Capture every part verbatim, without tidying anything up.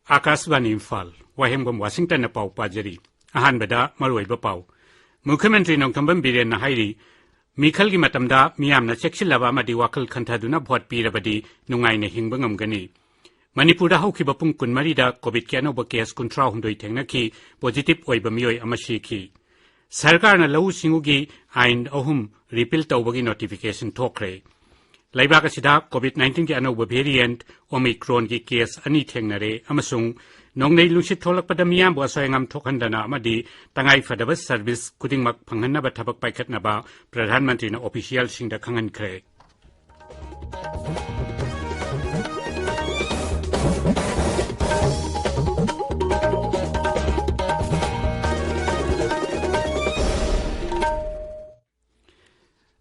ꯑꯥꯀꯥꯁꯕꯥꯅꯤ ꯏꯝꯐꯥꯜ, ꯋꯥꯍꯦꯡꯕꯝ ꯋꯥꯁꯤꯡꯇꯟꯅ ꯄꯥꯎ ꯄꯥꯖꯔꯤ꯫ ꯑꯍꯥꯟꯕꯗ ꯃꯔꯨꯑꯣꯏꯕ ꯄꯥꯎ꯫ ꯃꯨꯈ꯭ꯌ ꯃꯟꯇ꯭ꯔꯤ ꯅꯣꯡꯊꯣꯝꯕꯝ ꯕꯤꯔꯦꯟꯅ ꯍꯥꯏꯔꯤ, ꯃꯤꯈꯜꯒꯤ ꯃꯇꯝꯗ ꯃꯤꯌꯥꯝꯅ ꯆꯦꯛꯁꯤꯜꯂꯕ ꯑꯃꯗꯤ ꯋꯥꯈꯜ ꯈꯟꯊꯗꯨꯅ ꯚꯣꯠ ꯄꯤꯔꯕꯗꯤ ꯅꯨꯡꯉꯥꯏꯅ ꯍꯤꯡꯕ ꯉꯝꯒꯅꯤ꯫ ꯃꯅꯤꯄꯨꯔꯗ ꯍꯧꯈꯤꯕ ꯄꯨꯡ ꯀꯨꯟꯃꯔꯤꯗ ꯀꯣꯚꯤꯗꯀꯤ ꯑꯅꯧꯕ ꯀꯦꯁ ꯀꯨꯟꯊ꯭ꯔꯥꯍꯨꯝꯗꯣꯏ ꯊꯦꯡꯅꯈꯤ, ꯄꯣꯖꯤꯇꯤꯚ ꯑꯣꯏꯕ ꯃꯤꯑꯣꯏ ꯑꯃ ꯁꯤꯈꯤ꯫ ꯁꯔꯀꯥꯔꯅ ꯂꯧꯎ ꯁꯤꯡꯎꯒꯤ ꯑꯥꯏꯟ ꯑꯍꯨꯝ ꯔꯤꯄꯤꯜ ꯇꯧꯕꯒꯤ ꯅꯣꯇꯤꯐꯤꯀꯦꯁꯟ ꯊꯣꯛꯈ꯭ꯔꯦ꯫ ꯂꯩꯕꯥꯛ ꯑꯁꯤꯗ ꯀꯣꯚꯤꯗ ꯅꯥꯏꯟꯇꯤꯟꯒꯤ ꯑꯅꯧꯕ ꯚꯦꯔꯤꯌꯦꯟꯠ ꯑꯣꯃꯤꯀ꯭ꯔꯣꯟꯒꯤ ꯀꯦꯁ ꯑꯅꯤ ꯊꯦꯡꯅꯔꯦ ꯑꯃꯁꯨꯡ ꯅꯣꯡꯂꯩ ꯅꯨꯡꯁꯤꯠ ꯊꯣꯛꯂꯛꯄꯗ ꯃꯤꯌꯥꯝꯕꯨ ꯑꯁꯣꯏ ꯑꯉꯥꯝ ꯊꯣꯛꯍꯟꯗꯅ ꯑꯃꯗꯤ ꯇꯉꯥꯏ ꯐꯗꯕ ꯁꯔꯚꯤꯁ ꯈꯨꯗꯤꯡꯃꯛ ꯐꯪꯍꯟꯅꯕ ꯊꯕꯛ ꯄꯥꯏꯈꯠꯅꯕ ꯄ꯭ꯔꯙꯥꯟ ꯃꯟꯇ꯭ꯔꯤꯅ ꯑꯣꯐꯤꯁꯤꯌꯦꯜꯁꯤꯡꯗ ꯈꯪꯍꯟꯈ꯭ꯔꯦ꯫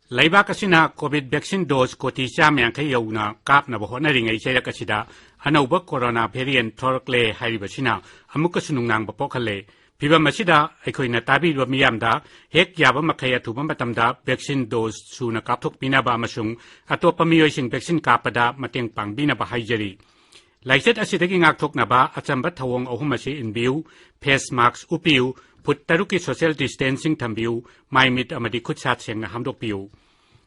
ꯂꯩꯕꯥꯛ ꯑꯁꯤꯅ ꯀꯣꯚꯤꯗ ꯚꯦꯛꯁꯤꯟ ꯗꯣꯖ ꯀꯣꯇꯤ ꯆꯥꯝꯃ ꯌꯥꯡꯈꯩ ꯌꯧꯅ ꯀꯥꯞꯅꯕ ꯍꯣꯠꯅꯔꯤꯉꯩ ꯆꯩꯔꯛ ꯑꯁꯤꯗ ꯑꯅꯧꯕ ꯀꯣꯔꯣꯅꯥ ꯚꯦꯔꯤꯌꯦꯟꯠ ꯊꯣꯔꯛꯂꯦ ꯍꯥꯏꯔꯤꯕꯁꯤꯅ ꯑꯃꯨꯛꯀꯁꯨ ꯅꯨꯡꯅꯥꯡꯕ ꯄꯣꯛꯍꯜꯂꯦ꯫ ꯐꯤꯚꯝ ꯑꯁꯤꯗ ꯑꯩꯈꯣꯏꯅ ꯇꯥꯕꯤꯔꯤꯕ ꯃꯤꯌꯥꯝꯗ ꯍꯦꯛ ꯌꯥꯕ ꯃꯈꯩ ꯑꯊꯨꯕ ꯃꯇꯝꯗ ꯚꯦꯛꯁꯤꯟ ꯗꯣꯖ ꯁꯨꯅ ꯀꯥꯞꯊꯣꯛꯄꯤꯅꯕ ꯑꯃꯁꯨꯡ ꯑꯇꯣꯞꯄ ꯃꯤꯑꯣꯏꯁꯤꯡ ꯚꯦꯛꯁꯤꯟ ꯀꯥꯞꯄꯗ ꯃꯇꯦꯡ ꯄꯥꯡꯕꯤꯅꯕ ꯍꯥꯏꯖꯔꯤ꯫ ꯂꯥꯏꯆꯠ ꯑꯁꯤꯗꯒꯤ ꯉꯥꯛꯊꯣꯛꯅꯕ ꯑꯆꯝꯕ ꯊꯧꯑꯣꯡ ꯑꯍꯨꯝ ꯑꯁꯤ ꯏꯟꯕꯤꯌꯨ: ꯐꯦꯁ ꯃꯥꯛꯁ ꯎꯞꯄꯤꯌꯨ, ꯐꯨꯠ ꯇꯔꯨꯛꯀꯤ ꯁꯣꯁꯤꯌꯦꯜ ꯗꯤꯁꯇꯦꯟꯁꯤꯡ ꯊꯝꯕꯤꯌꯨ, ꯃꯥꯏ ꯃꯤꯠ ꯑꯃꯗꯤ ꯈꯨꯠ ꯁꯥ ꯁꯦꯡꯅ ꯍꯥꯝꯗꯣꯛꯄꯤꯌꯨ꯫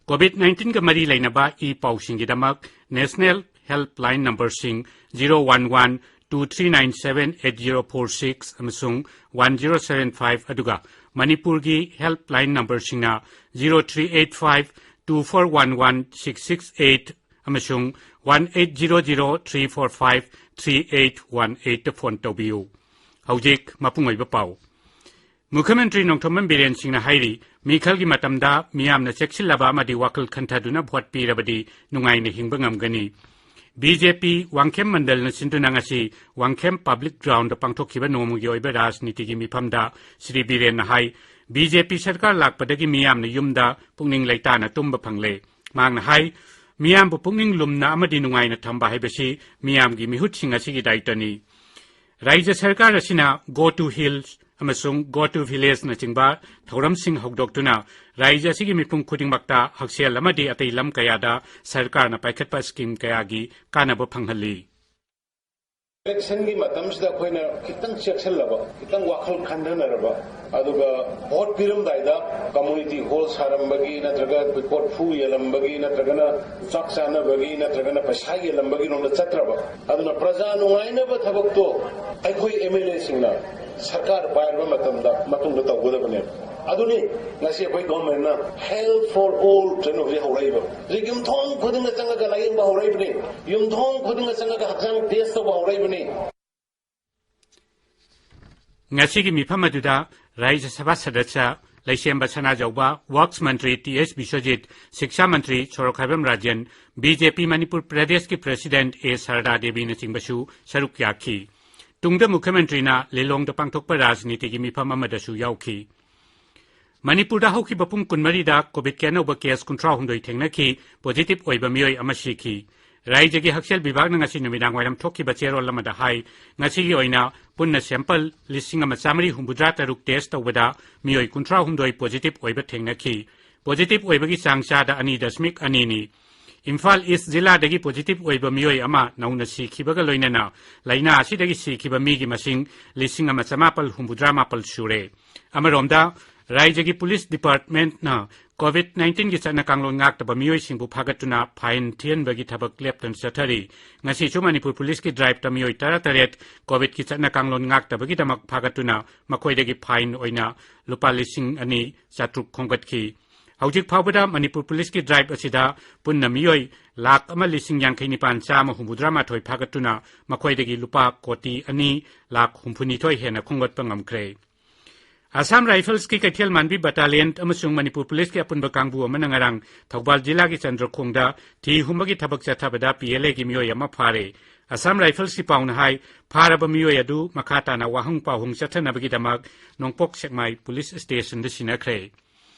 ꯀꯣꯚꯤꯗ ꯅꯥꯏꯟꯇꯤꯟꯒ ꯃꯔꯤ ꯂꯩꯅꯕ ꯏ ꯄꯥꯎꯁꯤꯡꯒꯤꯗꯃꯛ ꯅꯦꯁꯅꯦꯜ ꯍꯦꯜꯞꯂꯥꯏꯟ ꯅꯝꯕꯔꯁꯤꯡ zero one one two three nine seven eight zero four six ꯑꯃꯁꯨꯡ ꯋꯥꯟ ꯖꯤꯔꯣ ꯁꯚꯦꯟ ꯐꯥꯏꯚ, ꯑꯗꯨꯒ ꯃꯅꯤꯄꯨꯔꯒꯤ ꯍꯦꯜꯞꯂꯥꯏꯟ ꯅꯝꯕꯔꯁꯤꯡꯅ zero three eight five two four one one six six eight ꯑꯃꯁꯨꯡ one eight zero zero three four five three eight one ꯑꯩꯠꯇ phone ꯇꯧꯕꯤꯌꯨ꯫ ꯍꯧꯖꯤꯛ ꯃꯄꯨꯡ ꯑꯣꯏꯕ ꯄꯥꯎ꯫ ꯃꯨꯈ꯭ꯌ ꯃꯟꯇ꯭ꯔꯤ ꯅꯣꯡꯊꯣꯝꯕꯝ ꯕꯤꯔꯦꯟ ꯁꯤꯡꯅ ꯍꯥꯏꯔꯤ, ꯃꯤꯈꯜꯒꯤ ꯃꯇꯝꯗ ꯃꯤꯌꯥꯝꯅ ꯆꯦꯛꯁꯤꯜꯂꯕ ꯑꯃꯗꯤ ꯋꯥꯈꯜ ꯈꯟꯊꯗꯨꯅ ꯚꯣꯠ ꯄꯤꯔꯕꯗꯤ ꯅꯨꯡꯉꯥꯏꯅ ꯍꯤꯡꯕ ꯉꯝꯒꯅꯤ꯫ ꯕꯤ ꯖꯦ ꯄꯤ ꯋꯥꯡꯈꯦꯝ ꯃꯟꯗꯜꯅ ꯁꯤꯟꯗꯨꯅ ꯉꯁꯤ ꯋꯥꯡꯈꯦꯝ ꯄꯕ꯭ꯂꯤꯛ ꯒ꯭ꯔꯥꯎꯟꯗ ꯄꯥꯡꯊꯣꯛꯈꯤꯕ ꯅꯣꯡꯃꯒꯤ ꯑꯣꯏꯕ ꯔꯥꯖꯅꯤꯇꯤꯒꯤ ꯃꯤꯐꯝꯗ ꯁ꯭ꯔꯤ ꯕꯤꯔꯦꯟꯅ ꯍꯥꯏ, ꯕꯤ ꯖꯦ ꯄꯤ ꯁꯔꯀꯥꯔ ꯂꯥꯛꯄꯗꯒꯤ ꯃꯤꯌꯥꯝꯅ ꯌꯨꯝꯗ ꯄꯨꯛꯅꯤꯡ ꯂꯩꯇꯥꯅ ꯇꯨꯝꯕ ꯐꯪꯂꯦ꯫ ꯃꯍꯥꯛꯅ ꯍꯥꯏ, ꯃꯤꯌꯥꯝꯕꯨ ꯄꯨꯛꯅꯤꯡ ꯂꯨꯝꯅ ꯑꯃꯗꯤ ꯅꯨꯡꯉꯥꯏꯅ ꯊꯝꯕ ꯍꯥꯏꯕꯁꯤ ꯃꯤꯌꯥꯝꯒꯤ ꯃꯤꯍꯨꯠꯁꯤꯡ ꯑꯁꯤꯒꯤ ꯗꯥꯏꯇꯅꯤ꯫ ꯔꯥꯏꯖ꯭ꯌ ꯁꯔꯀꯥꯔ ꯑꯁꯤꯅ Go to Hills ꯑꯃꯁꯨꯡ Go to Villageꯅꯆꯤꯡꯕ ꯊꯧꯔꯝꯁꯤꯡ ꯍꯧꯗꯣꯛꯇꯨꯅ ꯔꯥꯏꯖ꯭ꯌ ꯑꯁꯤꯒꯤ ꯃꯤꯄꯨꯝ ꯈꯨꯗꯤꯡꯃꯛꯇ ꯍꯛꯁꯦꯜ ꯑꯃꯗꯤ ꯑꯇꯩ ꯂꯝ ꯀꯌꯥꯗ ꯁꯔꯀꯥꯔꯅ ꯄꯥꯏꯈꯠꯄ scheme ꯀꯌꯥꯒꯤ ꯀꯥꯟꯅꯕ ꯐꯪꯍꯜꯂꯤ꯫ Electionꯒꯤ ꯃꯇꯝꯁꯤꯗ ꯑꯩꯈꯣꯏꯅ ꯈꯤꯇꯪ ꯆꯦꯛꯁꯤꯜꯂꯕ, ꯈꯤꯇꯪ ꯋꯥꯈꯜ ꯈꯟꯊꯅꯔꯕ, ꯑꯗꯨꯒ vote ꯄꯤꯔꯝꯗꯥꯏꯗ community hall ꯁꯥꯔꯝꯕꯒꯤ, ꯅꯠꯇ꯭ꯔꯒ ꯀꯣꯔꯐꯨ ꯌꯦꯜꯂꯝꯕꯒꯤ, ꯅꯠꯇ꯭ꯔꯒꯅ ꯆꯥꯛ ꯆꯥꯅꯕꯒꯤ, ꯅꯠꯇ꯭ꯔꯒꯅ ꯄꯩꯁꯥ ꯌꯦꯜꯂꯝꯕꯒꯤ ꯔꯣꯝꯗ ꯆꯠꯇ꯭ꯔꯕ, ꯑꯗꯨꯅ ꯄ꯭ꯔꯖꯥ ꯅꯨꯡꯉꯥꯏꯅꯕ ꯊꯕꯛꯇꯣ ꯑꯩꯈꯣꯏ MLAꯁꯤꯡꯅ ꯁꯔꯀꯥꯔ ꯄꯥꯏꯔꯕ ꯃꯇꯝꯗ ꯃꯇꯨꯡꯗ ꯇꯧꯒꯗꯕꯅꯦꯕ꯫ ꯑꯗꯨꯅꯤ ꯉꯁꯤ ꯑꯩꯈꯣꯏ governmentꯅ Health for All ꯍꯥꯏꯅ ꯍꯧꯖꯤꯛ ꯍꯧꯔꯛꯏꯕ꯫ ꯍꯧꯖꯤꯛ ꯌꯨꯝꯊꯣꯡ ꯈꯨꯗꯤꯡꯗ ꯆꯪꯉꯒ ꯂꯥꯌꯦꯡꯕ ꯍꯧꯔꯛꯏꯕꯅꯤ, ꯌꯨꯝꯊꯣꯡ ꯈꯨꯗꯤꯡꯗ ꯆꯪꯉꯒ ꯍꯛꯆꯥꯡ test ꯇꯧꯕ ꯍꯧꯔꯛꯏꯕꯅꯤ꯫ ꯉꯁꯤꯒꯤ ꯃꯤꯐꯝ ꯑꯗꯨꯗ ꯔꯥꯖ꯭ꯌ ꯁꯚꯥ ꯁꯗꯁ꯭ꯌ ꯂꯩꯁꯦꯝꯕ ꯁꯅꯥꯖꯥꯎꯕ, Works ꯃꯟꯇ꯭ꯔꯤ T H ꯕꯤꯁ꯭ꯋꯖꯤꯠ, ꯁꯤꯛꯁꯥ ꯃꯟꯇ꯭ꯔꯤ ꯁꯣꯔꯣꯛꯈꯥꯏꯕꯝ ꯔꯥꯖꯦꯟ, BJP ꯃꯅꯤꯄꯨꯔ ꯄ꯭ꯔꯗꯦꯁꯀꯤ president A ꯁꯔꯗꯥ ꯗꯦꯕꯤꯅꯆꯤꯡꯕꯁꯨ ꯁꯔꯨꯛ ꯌꯥꯈꯤ꯫ ꯇꯨꯡꯗ ꯃꯨꯈ꯭ꯌ ꯃꯟꯇ꯭ꯔꯤꯅ ꯂꯤꯂꯣꯡꯗ ꯄꯥꯡꯊꯣꯛꯄ ꯔꯥꯖꯅꯤꯇꯤꯒꯤ ꯃꯤꯐꯝ ꯑꯃꯗꯁꯨ ꯌꯥꯎꯈꯤ꯫ ꯃꯅꯤꯄꯨꯔꯗ ꯍꯧꯈꯤꯕ ꯄꯨꯡ ꯀꯨꯟꯃꯔꯤꯗ COVID-ꯀꯤ ꯑꯅꯧꯕ case ꯀꯨꯟꯊ꯭ꯔꯥꯍꯨꯝꯗꯣꯏ ꯊꯦꯡꯅꯈꯤ, positive ꯑꯣꯏꯕ ꯃꯤꯑꯣꯏ ꯑꯃ ꯁꯤꯈꯤ꯫ ꯔꯥꯖ꯭ꯌꯒꯤ ꯍꯛꯁꯦꯜ ꯕꯤꯚꯥꯒꯅ ꯉꯁꯤ ꯅꯨꯃꯤꯗꯥꯡ ꯋꯥꯏꯔꯝ ꯊꯣꯛꯈꯤꯕ ꯆꯦꯔꯣꯜ ꯑꯃꯗ ꯍꯥꯏ, ꯉꯁꯤꯒꯤ ꯑꯣꯏꯅ ꯄꯨꯟꯅ sample ꯂꯤꯁꯤꯡ ꯑꯃ ꯆꯥꯃꯔꯤ ꯍꯨꯝꯐꯨꯇꯔꯥ ꯇꯔꯨꯛ test ꯇꯧꯕꯗ ꯃꯤꯑꯣꯏ ꯀꯨꯟꯊ꯭ꯔꯥꯍꯨꯝꯗꯣꯏ positive ꯑꯣꯏꯕ ꯊꯦꯡꯅꯈꯤ꯫ Positive ꯑꯣꯏꯕꯒꯤ ꯆꯥꯡ ꯆꯥꯗ ꯑꯅꯤ ꯗꯁꯃꯤꯛ ꯑꯅꯤꯅꯤ꯫ ꯏꯝꯐꯥꯜ East ꯖꯤꯂꯥꯗꯒꯤ positive ꯑꯣꯏꯕ ꯃꯤꯑꯣꯏ ꯑꯃ ꯅꯧꯅ ꯁꯤꯈꯤꯕꯒ ꯂꯣꯏꯅꯅ ꯂꯥꯏꯅꯥ ꯑꯁꯤꯗꯒꯤ ꯁꯤꯈꯤꯕ ꯃꯤꯒꯤ ꯃꯁꯤꯡ ꯂꯤꯁꯤꯡ ꯑꯃ ꯆꯃꯥꯄꯜ ꯍꯨꯝꯐꯨꯇꯔꯥ ꯃꯥꯄꯜ ꯁꯨꯔꯦ꯫ ꯑꯃꯔꯣꯝꯗ, ꯔꯥꯖ꯭ꯌꯒꯤ police departmentꯅ COVID-19ꯒꯤ ꯆꯠꯅ ꯀꯥꯡꯂꯣꯟ ꯉꯥꯛꯇꯕ ꯃꯤꯑꯣꯏꯁꯤꯡꯕꯨ ꯐꯥꯒꯠꯇꯨꯅ fine ꯊꯤꯍꯟꯕꯒꯤ ꯊꯕꯛ ꯂꯦꯞꯇꯅ ꯆꯠꯊꯔꯤ꯫ ꯉꯁꯤꯁꯨ ꯃꯅꯤꯄꯨꯔ policeꯀꯤ driveꯇ ꯃꯤꯑꯣꯏ ꯇꯔꯥꯇꯔꯦꯠ COVID-ꯀꯤ ꯆꯠꯅ ꯀꯥꯡꯂꯣꯟ ꯉꯥꯛꯇꯕꯒꯤꯗꯃꯛ ꯐꯥꯒꯠꯇꯨꯅ ꯃꯈꯣꯏꯗꯒꯤ fine ꯑꯣꯏꯅ ꯂꯨꯄꯥ ꯂꯤꯁꯤꯡ ꯑꯅꯤ ꯆꯥꯇ꯭ꯔꯨꯛ ꯈꯣꯝꯒꯠꯈꯤ꯫ ꯍꯧꯖꯤꯛ ꯐꯥꯎꯕꯗ ꯃꯅꯤꯄꯨꯔ policeꯀꯤ drive ꯑꯁꯤꯗ ꯄꯨꯟꯅ ꯃꯤꯑꯣꯏ ꯂꯥꯈ ꯑꯃ ꯂꯤꯁꯤꯡ ꯌꯥꯡꯈꯩ ꯅꯤꯄꯥꯟ ꯆꯥꯝꯃ ꯍꯨꯝꯐꯨꯇꯔꯥ ꯃꯥꯊꯣꯏ ꯐꯥꯒꯠꯇꯨꯅ ꯃꯈꯣꯏꯗꯒꯤ ꯂꯨꯄꯥ ꯀꯣꯇꯤ ꯑꯅꯤ ꯂꯥꯈ ꯍꯨꯝꯐꯨꯅꯤꯊꯣꯏ ꯍꯦꯟꯅ ꯈꯣꯝꯒꯠꯄ ꯉꯝꯈ꯭ꯔꯦ꯫ Assam Riflesꯀꯤ ꯀꯩꯊꯦꯜ ꯃꯥꯟꯕꯤ battalion ꯑꯃꯁꯨꯡ ꯃꯅꯤꯄꯨꯔ policeꯀꯤ ꯑꯄꯨꯟꯕ ꯀꯥꯡꯕꯨ ꯑꯃꯅ ꯉꯔꯥꯡ ꯊꯧꯕꯥꯜ ꯖꯤꯂꯥꯒꯤ ꯆꯟꯗ꯭ꯔꯈꯣꯡꯗ ꯊꯤ ꯍꯨꯝꯕꯒꯤ ꯊꯕꯛ ꯆꯠꯊꯕꯗ PLAꯒꯤ ꯃꯤꯑꯣꯏ ꯑꯃ ꯐꯥꯔꯦ꯫ Assam Riflesꯀꯤ ꯄꯥꯎꯅ ꯍꯥꯏ, ꯐꯥꯔꯕ ꯃꯤꯑꯣꯏ ꯑꯗꯨ ꯃꯈꯥ ꯇꯥꯅ ꯋꯥꯍꯪ ꯄꯥꯎꯍꯪ ꯆꯠꯊꯅꯕꯒꯤꯗꯃꯛ ꯅꯣꯡꯄꯣꯛ ꯁꯦꯛꯃꯥꯏ police stationꯗ ꯁꯤꯟꯅꯈ꯭ꯔꯦ꯫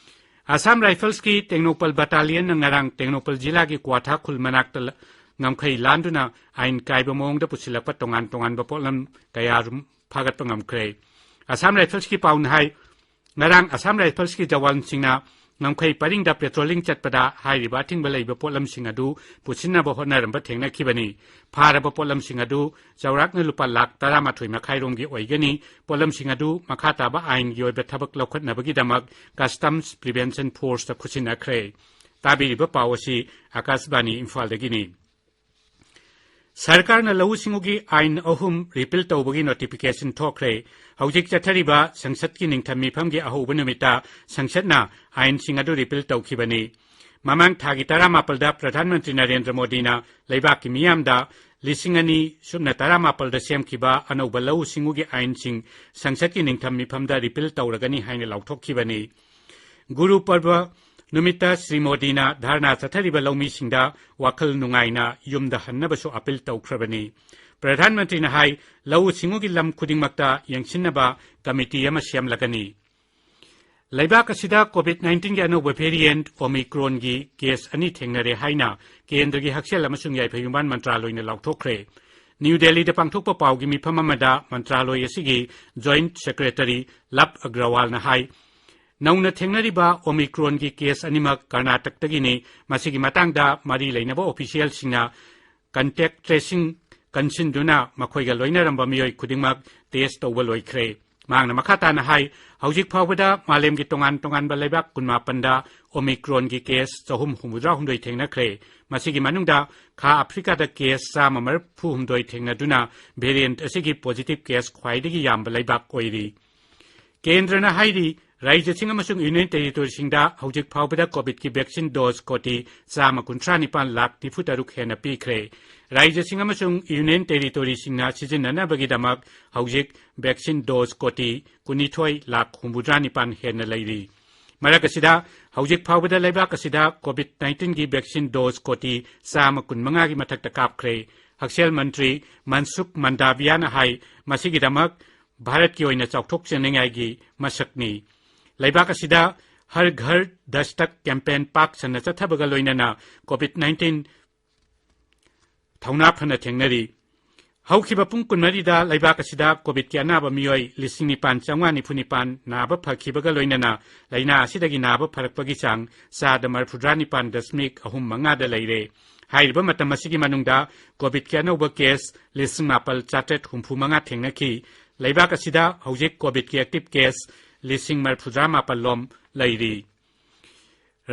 Assam Riflesꯀꯤ ꯇꯦꯡꯅꯧꯄꯜ battalionꯅ ꯉꯔꯥꯡ ꯇꯦꯡꯅꯧꯄꯜ ꯖꯤꯂꯥꯒꯤ ꯀ꯭ꯋꯥꯊꯥ ꯈꯨꯜ ꯃꯅꯥꯛꯇ ꯂ-, ꯉꯝꯈꯩ ꯂꯥꯟꯗꯨꯅ ꯑꯥꯏꯟ ꯀꯥꯏꯕ ꯃꯑꯣꯡꯗ ꯄꯨꯁꯤꯜꯂꯛꯄ ꯇꯣꯉꯥꯟ ꯇꯣꯉꯥꯟꯕ ꯄꯣꯠꯂꯝ ꯀꯌꯥ ꯔꯨꯝ ꯐꯥꯒꯠꯄ ꯉꯝꯈ꯭ꯔꯦ꯫ ꯑꯁꯥꯝ ꯔꯥꯏꯐꯜꯁꯀꯤ ꯄꯥꯎꯅ ꯍꯥꯏ, ꯉꯔꯥꯡ ꯑꯁꯥꯝ ꯔꯥꯏꯐꯜꯁꯀꯤ ꯖꯋꯥꯟꯁꯤꯡꯅ ꯉꯝꯈꯩ ꯄꯔꯤꯡꯗ ꯄꯦꯇ꯭ꯔꯣꯂꯤꯡ ꯆꯠꯄꯗ ꯍꯥꯏꯔꯤꯕ ꯑꯊꯤꯡꯕ ꯂꯩꯕ ꯄꯣꯠꯂꯝꯁꯤꯡ ꯑꯗꯨ ꯄꯨꯁꯤꯟꯅꯕ ꯍꯣꯠꯅꯔꯝꯕ ꯊꯦꯡꯅꯈꯤꯕꯅꯤ꯫ ꯐꯥꯔꯕ ꯄꯣꯠꯂꯝꯁꯤꯡ ꯑꯗꯨ ꯆꯥꯎꯔꯥꯛꯅ ꯂꯨꯄꯥ ꯂꯥꯈ ꯇꯔꯥꯃꯥꯊꯣꯏ ꯃꯈꯥꯏꯔꯣꯝꯒꯤ ꯑꯣꯏꯒꯅꯤ꯫ ꯄꯣꯠꯂꯝꯁꯤꯡ ꯑꯗꯨ ꯃꯈꯥ ꯇꯥꯕ ꯑꯥꯏꯟꯒꯤ ꯑꯣꯏꯕ ꯊꯕꯛ ꯂꯧꯈꯠꯅꯕꯒꯤꯗꯃꯛ ꯀꯁꯇꯝꯁ ꯄ꯭ꯔꯤꯚꯦꯟꯁꯟ ꯐꯣꯔꯁꯇ ꯈꯨꯠꯁꯤꯟꯅꯈ꯭ꯔꯦ꯫ ꯇꯥꯕꯤꯔꯤꯕ ꯄꯥꯎ ꯑꯁꯤ ꯑꯀꯥꯁꯕꯥꯅꯤ ꯏꯝꯐꯥꯜꯗꯒꯤꯅꯤ꯫ ꯁꯔꯀꯥꯔꯅ ꯂꯧꯎ ꯁꯤꯡꯎꯒꯤ ꯑꯥꯏꯟ ꯑꯍꯨꯝ ꯔꯤꯄꯤꯜ ꯇꯧꯕꯒꯤ ꯅꯣꯇꯤꯐꯤꯀꯦꯁꯟ ꯊꯣꯛꯈ꯭ꯔꯦ꯫ ꯍꯧꯖꯤꯛ ꯆꯠꯊꯔꯤꯕ ꯁꯪꯁꯠꯀꯤ ꯅꯤꯡꯊꯝ ꯃꯤꯐꯝꯒꯤ ꯑꯍꯧꯕ ꯅꯨꯃꯤꯠꯇ ꯁꯪꯁꯠꯅ ꯑꯥꯏꯟꯁꯤꯡ ꯑꯗꯨ ꯔꯤꯄꯤꯜ ꯇꯧꯈꯤꯕꯅꯤ꯫ ꯃꯃꯥꯡ ꯊꯥꯒꯤ ꯇꯔꯥꯃꯥꯄꯜꯗ ꯄ꯭ꯔꯙꯥꯟ ꯃꯟꯇ꯭ꯔꯤ ꯅꯔꯦꯟꯗ꯭ꯔ ꯃꯣꯗꯤꯅ ꯂꯩꯕꯥꯛꯀꯤ ꯃꯤꯌꯥꯝꯗ ꯂꯤꯁꯤꯡ ꯑꯅꯤ ꯁꯨꯞꯅ ꯇꯔꯥꯃꯥꯄꯜꯗ ꯁꯦꯝꯈꯤꯕ ꯑꯅꯧꯕ ꯂꯧꯎ ꯁꯤꯡꯎꯒꯤ ꯑꯥꯏꯟꯁꯤꯡ ꯁꯪꯁꯠꯀꯤ ꯅꯤꯡꯊꯝ ꯃꯤꯐꯝꯗ ꯔꯤꯄꯤꯜ ꯇꯧꯔꯒꯅꯤ ꯍꯥꯏꯅ ꯂꯥꯎꯊꯣꯛꯈꯤꯕꯅꯤ꯫ ꯒꯨꯔꯨ ꯄꯔꯕ ꯅꯨꯃꯤꯠꯇ ꯁ꯭ꯔꯤ ꯃꯣꯗꯤꯅ ꯙꯔꯅꯥ ꯆꯠꯊꯔꯤꯕ ꯂꯧꯃꯤꯁꯤꯡꯗ ꯋꯥꯈꯜ ꯅꯨꯡꯉꯥꯏꯅ ꯌꯨꯝꯗ ꯍꯟꯅꯕꯁꯨ ꯑꯄꯤꯜ ꯇꯧꯈ꯭ꯔꯕꯅꯤ꯫ ꯄ꯭ꯔꯙꯥꯟ ꯃꯟꯇ꯭ꯔꯤꯅ ꯍꯥꯏ, ꯂꯧꯎ ꯁꯤꯡꯎꯒꯤ ꯂꯝ ꯈꯨꯗꯤꯡꯃꯛꯇ ꯌꯦꯡꯁꯤꯟꯅꯕ ꯀꯃꯤꯇꯤ ꯑꯃ ꯁꯦꯝꯂꯒꯅꯤ꯫ ꯂꯩꯕꯥꯛ ꯑꯁꯤꯗ ꯀꯣꯚꯤꯗ ꯅꯥꯏꯟꯇꯤꯟꯒꯤ ꯑꯅꯧꯕ ꯚꯦꯔꯤꯌꯦꯟꯠ ꯑꯣꯃꯤꯀ꯭ꯔꯣꯟꯒꯤ ꯀꯦꯁ ꯑꯅꯤ ꯊꯦꯡꯅꯔꯦ ꯍꯥꯏꯅ ꯀꯦꯟꯗ꯭ꯔꯒꯤ ꯍꯛꯁꯦꯜ ꯑꯃꯁꯨꯡ ꯌꯥꯏꯐ ꯌꯨꯝꯕꯥꯟ ꯃꯟꯇ꯭ꯔꯥꯂꯣꯏꯅ ꯂꯥꯎꯊꯣꯛꯈ꯭ꯔꯦ꯫ ꯅ꯭ꯌꯨ ꯗꯦꯜꯂꯤꯗ ꯄꯥꯡꯊꯣꯛꯄ ꯄꯥꯎꯒꯤ ꯃꯤꯐꯝ ꯑꯃꯗ ꯃꯟꯇ꯭ꯔꯥꯂꯣꯏ ꯑꯁꯤꯒꯤ ꯖꯣꯏꯟꯠ ꯁꯦꯀ꯭ꯔꯦꯇꯔꯤ ꯂꯚ ꯑꯒ꯭ꯔꯋꯥꯜꯅ ꯍꯥꯏ, ꯅꯧꯅ ꯊꯦꯡꯅꯔꯤꯕ ꯑꯣꯃꯤꯀ꯭ꯔꯣꯟꯒꯤ ꯀꯦꯁ ꯑꯅꯤꯃꯛ ꯀꯔꯅꯥꯇꯛꯇꯒꯤꯅꯤ꯫ ꯃꯁꯤꯒꯤ ꯃꯇꯥꯡꯗ ꯃꯔꯤ ꯂꯩꯅꯕ ꯑꯣꯐꯤꯁꯤꯌꯦꯜꯁꯤꯡꯅ ꯀꯟꯇꯦꯛ ꯇ꯭ꯔꯦꯁꯤꯡ ꯀꯟꯁꯤꯟꯗꯨꯅ ꯃꯈꯣꯏꯒ ꯂꯣꯏꯅꯔꯝꯕ ꯃꯤꯑꯣꯏ ꯈꯨꯗꯤꯡꯃꯛ ꯇꯦꯁ ꯇꯧꯕ ꯂꯣꯏꯈ꯭ꯔꯦ꯫ ꯃꯍꯥꯛꯅ ꯃꯈꯥ ꯇꯥꯅ ꯍꯥꯏ, ꯍꯧꯖꯤꯛ ꯐꯥꯎꯕꯗ ꯃꯥꯂꯦꯝꯒꯤ ꯇꯣꯉꯥꯟ ꯇꯣꯉꯥꯟꯕ ꯂꯩꯕꯥꯛ ꯀꯨꯟꯃꯥꯄꯟꯗ ꯑꯣꯃꯤꯀ꯭ꯔꯣꯟꯒꯤ ꯀꯦꯁ ꯆꯍꯨꯝ ꯍꯨꯝꯐꯨꯇꯔꯥꯍꯨꯝꯗꯣꯏ ꯊꯦꯡꯅꯈ꯭ꯔꯦ꯫ ꯃꯁꯤꯒꯤ ꯃꯅꯨꯡꯗ ꯈꯥ ꯑꯐ꯭ꯔꯤꯀꯥꯗ ꯀꯦꯁ ꯆꯥꯝꯃ ꯃꯔꯤꯐꯨꯍꯨꯝꯗꯣꯏ ꯊꯦꯡꯅꯗꯨꯅ ꯚꯦꯔꯤꯌꯦꯟꯠ ꯑꯁꯤꯒꯤ ꯄꯣꯖꯤꯇꯤꯚ ꯀꯦꯁ ꯈ꯭ꯋꯥꯏꯗꯒꯤ ꯌꯥꯝꯕ ꯂꯩꯕꯥꯛ ꯑꯣꯏꯔꯤ꯫ ꯀꯦꯟꯗ꯭ꯔꯅ ꯍꯥꯏꯔꯤ, ꯔꯥꯖ꯭ꯌꯁꯤꯡ ꯑꯃꯁꯨꯡ ꯌꯨꯅꯤꯌꯟ ꯇꯦꯔꯤꯇꯣꯔꯤꯁꯤꯡꯗ ꯍꯧꯖꯤꯛ ꯐꯥꯎꯕꯗ ꯀꯣꯚꯤꯗꯀꯤ ꯚꯦꯛꯁꯤꯟ ꯗꯣꯖ ꯀꯣꯇꯤ ꯆꯥꯝꯃ ꯀꯨꯟꯊ꯭ꯔꯥ ꯅꯤꯄꯥꯟ ꯂꯥꯈ ꯅꯤꯐꯨ ꯇꯔꯨꯛ ꯍꯦꯟꯅ ꯄꯤꯈ꯭ꯔꯦ꯫ ꯔꯥꯖ꯭ꯌꯁꯤꯡ ꯑꯃꯁꯨꯡ ꯌꯨꯅꯤꯌꯟ ꯇꯦꯔꯤꯇꯣꯔꯤꯁꯤꯡꯅ ꯁꯤꯖꯤꯟꯅꯅꯕꯒꯤꯗꯃꯛ ꯍꯧꯖꯤꯛ ꯚꯦꯛꯁꯤꯟ ꯗꯣꯖ ꯀꯣꯇꯤ ꯀꯨꯟꯅꯤꯊꯣꯏ ꯂꯥꯈ ꯍꯨꯝꯐꯨꯇꯔꯥ ꯅꯤꯄꯥꯟ ꯍꯦꯟꯅ ꯂꯩꯔꯤ꯫ ꯃꯔꯛ ꯑꯁꯤꯗ, ꯍꯧꯖꯤꯛ ꯐꯥꯎꯕꯗ ꯂꯩꯕꯥꯛ ꯑꯁꯤꯗ ꯀꯣꯚꯤꯗ ꯅꯥꯏꯟꯇꯤꯟꯒꯤ ꯚꯦꯛꯁꯤꯟ ꯗꯣꯖ ꯀꯣꯇꯤ ꯆꯥꯝꯃ ꯀꯨꯟꯃꯉꯥꯒꯤ ꯃꯊꯛꯇ ꯀꯥꯞꯈ꯭ꯔꯦ꯫ ꯍꯛꯁꯦꯜ ꯃꯟꯇ꯭ꯔꯤ ꯃꯟꯁꯨꯈ ꯃꯟꯗꯥꯚꯤꯌꯥꯅ ꯍꯥꯏ, ꯃꯁꯤꯒꯤꯗꯃꯛ ꯚꯥꯔꯠꯀꯤ ꯑꯣꯏꯅ ꯆꯥꯎꯊꯣꯛꯆꯅꯤꯡꯉꯥꯏꯒꯤ ꯃꯁꯛꯅꯤ꯫ ꯂꯩꯕꯥꯛ ꯑꯁꯤꯗ ꯍꯔ ꯘꯔ ꯗꯁꯇꯛ ꯀꯦꯝꯄꯦꯟ ꯄꯥꯛ ꯁꯟꯅ ꯆꯠꯊꯕꯒ ꯂꯣꯏꯅꯅ ꯀꯣꯚꯤꯗ ꯅꯥꯏꯟꯇꯤꯟ ꯊꯧꯅꯥ ꯐꯅ ꯊꯦꯡꯅꯔꯤ꯫ ꯍꯧꯈꯤꯕ ꯄꯨꯡ ꯀꯨꯟꯃꯔꯤꯗ ꯂꯩꯕꯥꯛ ꯑꯁꯤꯗ ꯀꯣꯚꯤꯗꯀꯤ ꯑꯅꯥꯕ ꯃꯤꯑꯣꯏ ꯂꯤꯁꯤꯡ ꯅꯤꯄꯥꯟ ꯆꯥꯝꯃꯉꯥ ꯅꯤꯐꯨ ꯅꯤꯄꯥꯟ ꯅꯥꯕ ꯐꯈꯤꯕꯒ ꯂꯣꯏꯅꯅ ꯂꯥꯏꯅꯥ ꯑꯁꯤꯗꯒꯤ ꯅꯥꯕ ꯐꯔꯛꯄꯒꯤ ꯆꯥꯡ ꯆꯥꯗ ꯃꯔꯤꯐꯨꯇꯔꯥ ꯅꯤꯄꯥꯟ ꯗꯁꯃꯤꯛ ꯑꯍꯨꯝ ꯃꯉꯥꯗ ꯂꯩꯔꯦ꯫ ꯍꯥꯏꯔꯤꯕ ꯃꯇꯝ ꯑꯁꯤꯒꯤ ꯃꯅꯨꯡꯗ ꯀꯣꯚꯤꯗꯀꯤ ꯑꯅꯧꯕ ꯀꯦꯁ ꯂꯤꯁꯤꯡ ꯃꯥꯄꯜ ꯆꯥꯇ꯭ꯔꯦꯠ ꯍꯨꯝꯐꯨ ꯃꯉꯥ ꯊꯦꯡꯅꯈꯤ꯫ ꯂꯩꯕꯥꯛ ꯑꯁꯤꯗ ꯍꯧꯖꯤꯛ ꯀꯣꯚꯤꯗꯀꯤ ꯑꯦꯛꯇꯤꯚ ꯀꯦꯁ ꯂꯤꯁꯤꯡ ꯃꯔꯤꯐꯨꯇꯔꯥ ꯃꯥꯄꯜ ꯂꯣꯝ ꯂꯩꯔꯤ꯫